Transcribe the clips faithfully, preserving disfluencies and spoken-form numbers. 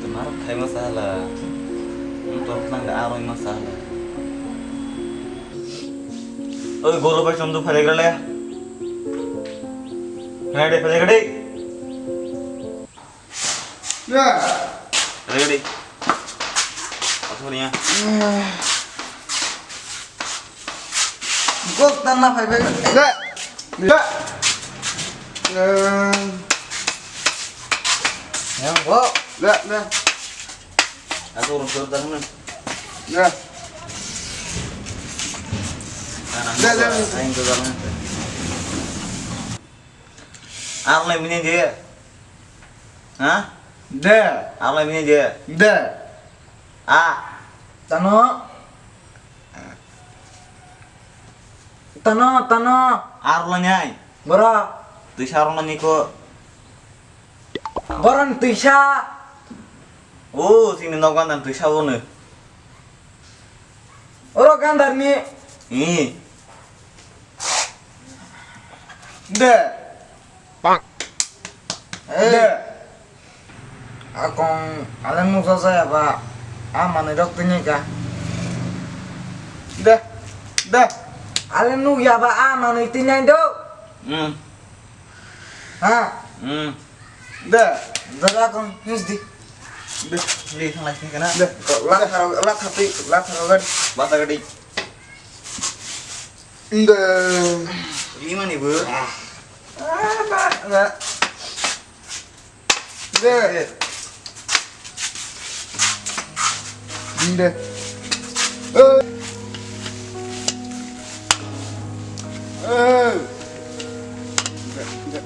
Tomar khai ma sala. Tum tum nang da aroi ma sala. Oi, goro bai chom du phale grale. Hai de phale grade. Ya. Phale grade. Asal ya. Gok tan na phai phai. Le. Le. Yang bo. Le, le. Aku urung suruh tangan. Le. Le, le. Aing tu tangan. Ang le mini dia. Ha? De. Ang le mini dia. De. A. Tano. Tano, tano. Ar lo nyai. Bora. Tui saro na niko. Boron tuisa. O, sini nok gandar tuisa bono. Oro gandar ni. Ni. De. Pak. Eh. De. Akong aleng nuksa saya ba. A manui rok tini ka. De. De. Aleng nuk ya ba a manui tini do. Hmm. Ha? Hmm. Da. Jaga kong, his di. Da. Di, thang lai sini kana? Da. Lathar, lathar ti, lathar gadi. Lathar gadi. Da. Lima ni bu. Ah, na, na. Da. Inde. Eh. Eh. Inde, inde.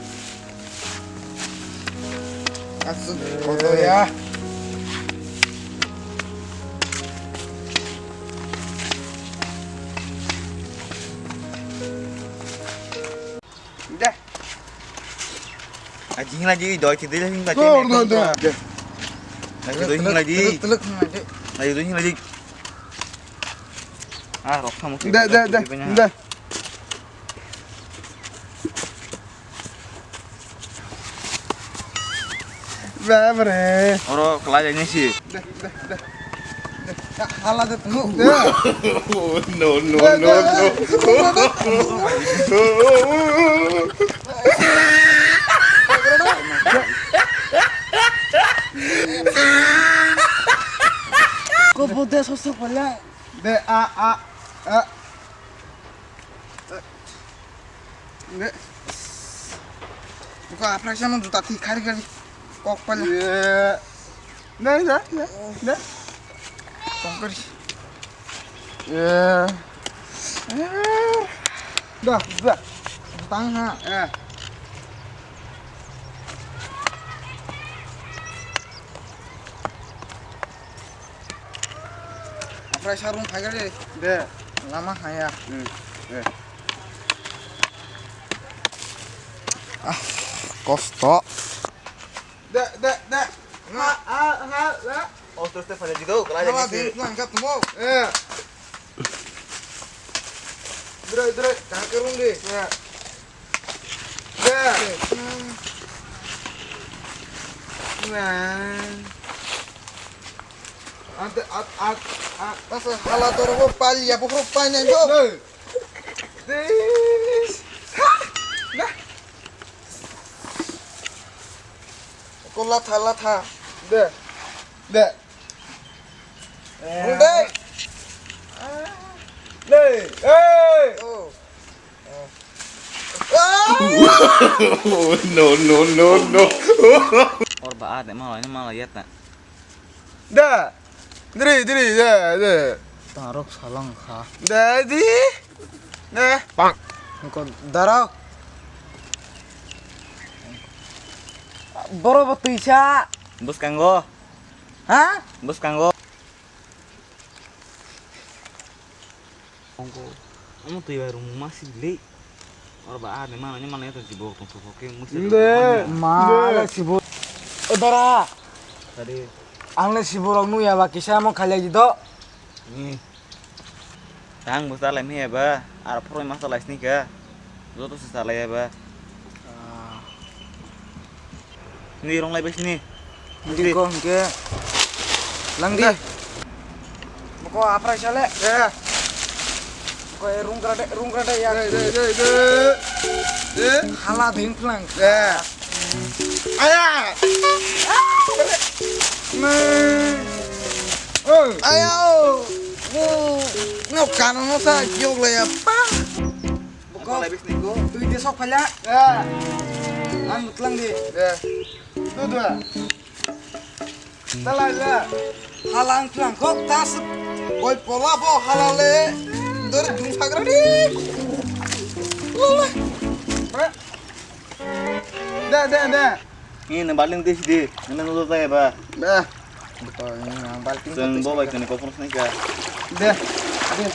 Asuk, kodo ya. Deh. Ah, jing lagi, doi, tidak, tidak, tidak, tidak. Doi, tidak, tidak. Lagi, doi, jing lagi. Teluk, teluk, jing lagi. Lagi, doi, jing lagi. Ah, rok sama. Deh, deh, deh, deh. Babre. Oro kelai ini sih. Deh, deh, deh. Hala de tunu. No, no, no, no. Ko bote sosok pala. De a a a. Ne. Buka aprak sama juta ti khari khari. Kok pala. Ye. Ne, ne, ne, ne. Kok khari. Ye. Da, da. Tang ha. Eh. Aprai sarung phaiga de. De. Lama haya. Hmm. De. Ah, kosto. De, de, de. Ha, ha, ha, ha. Osto ste phale dido, kala jani se. Nang ka tumo. Eh. Dre, dre, ka kerung de. Eh. De. Nah. Ante, at, at, at. Masa hala dorogo pali ya, bukhro pali ya, yo. Dis. Ha! Nah. Ko latha, latha. De. De. Rung de. De. Hey. Oh. No, no, no, no. Or ba a de ma lai ma lai yat na. Da. Dri, dri, da, da. Tarok salang kha. Da, di. Da. Pak. Ko darao. Boro bo tuisa. Bwskango. Ha? Bwskango. Ongko, omo twi bai rwngmung ma sibili. Oro ba a de mano, mano yato jibo tong sokho khe musi. Inde. Ma le sibo. O dara. Tadi. Ang le sibo rok nuya ba kisa mo khalai di do. Ni. Tang bo chalai mi eba, ar phoroi ma chalai sini kha. Joto se chalai eba. Ah. Ni rong lai bai sini. Hindi ko hingke. Lang di. Deh. Boko aprai sale. Eh. Boko e rung grade, rung grade ya. Deh, deh, deh, deh. Deh. Hala ding plang. Deh. Aya. Me. Oh. Ayo. Oh. No kano no sa yok la ya pa. Boko. Aprai bai sini ko. Tui de sok phala. Eh. Ang tlang di. Deh. Dudua. Talai le. Halang tlang kok tas. Boi pola bo halale. Dor dung sagra di. Lala. Bre. De, de, de. Ini nang baling dis di. Nang nang jaya ba. Dah. Betul ini nang baling. Seng bo bai kene kopor sini ka. De. De.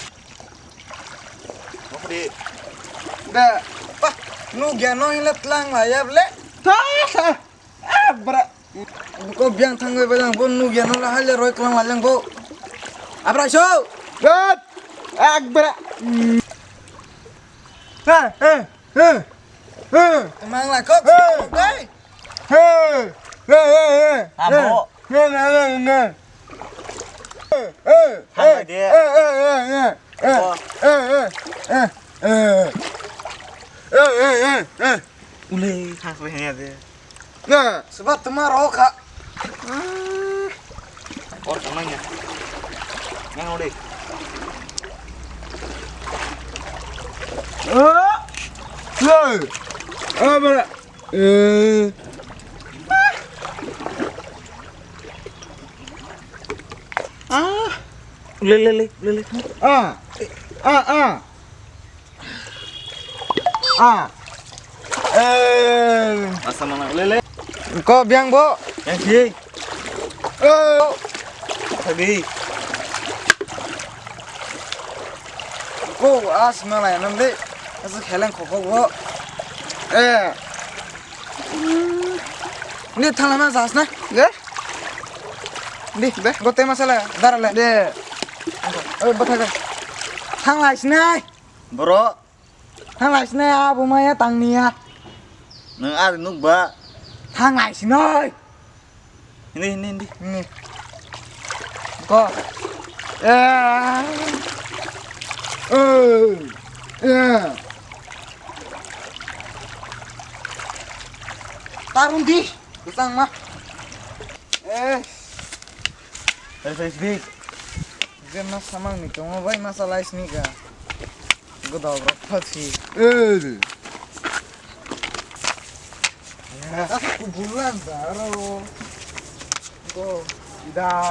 Kopor di. De. Pah, nu gano ile tlang la ya ble. Ta, ta. Ah, bra. Ko biang thangwi bajang bo nugya no la hale roi klang wajang bo. Abra so. Gat. Ak bra. He he he he. Mang la kok. He. He. He he he. Amo. He he he he. He he. Thang bai de. He he he he. He. Oh. He he he he. He he he he. Ule thang se hanya de. Na. Sebab temar oh kha. Or tanang ya. Yang ode. Ah. Hey. Ah, bara. Eh. Ah. Le le le le le. Ah. Ah, ah. Ah. Eh. Asa mana? Lele. Ko biang bo. Yang si. Oh. Tadi. Ko as mana ya nanti. Asa kheleng khokok bo. Eh. Ni thalama jas na? Ye? Di, be, gote masala, darale. De. Oi, bothaga. Thanglai sinai. Bro. Thanglai sinai, abo maya tangniya. Nang ari nukba. Thanglai sinai. Hindi, hindi, hindi. Hindi. Ko. Eh. Eh. Eh. Tarung di. Kusang ma. Eh. Hey, Facebook. Jen mas samang ni tongo bai masa lais ni ka. Godok rok phachi. Eh. Ya, aku bulan daro. Go. Ida.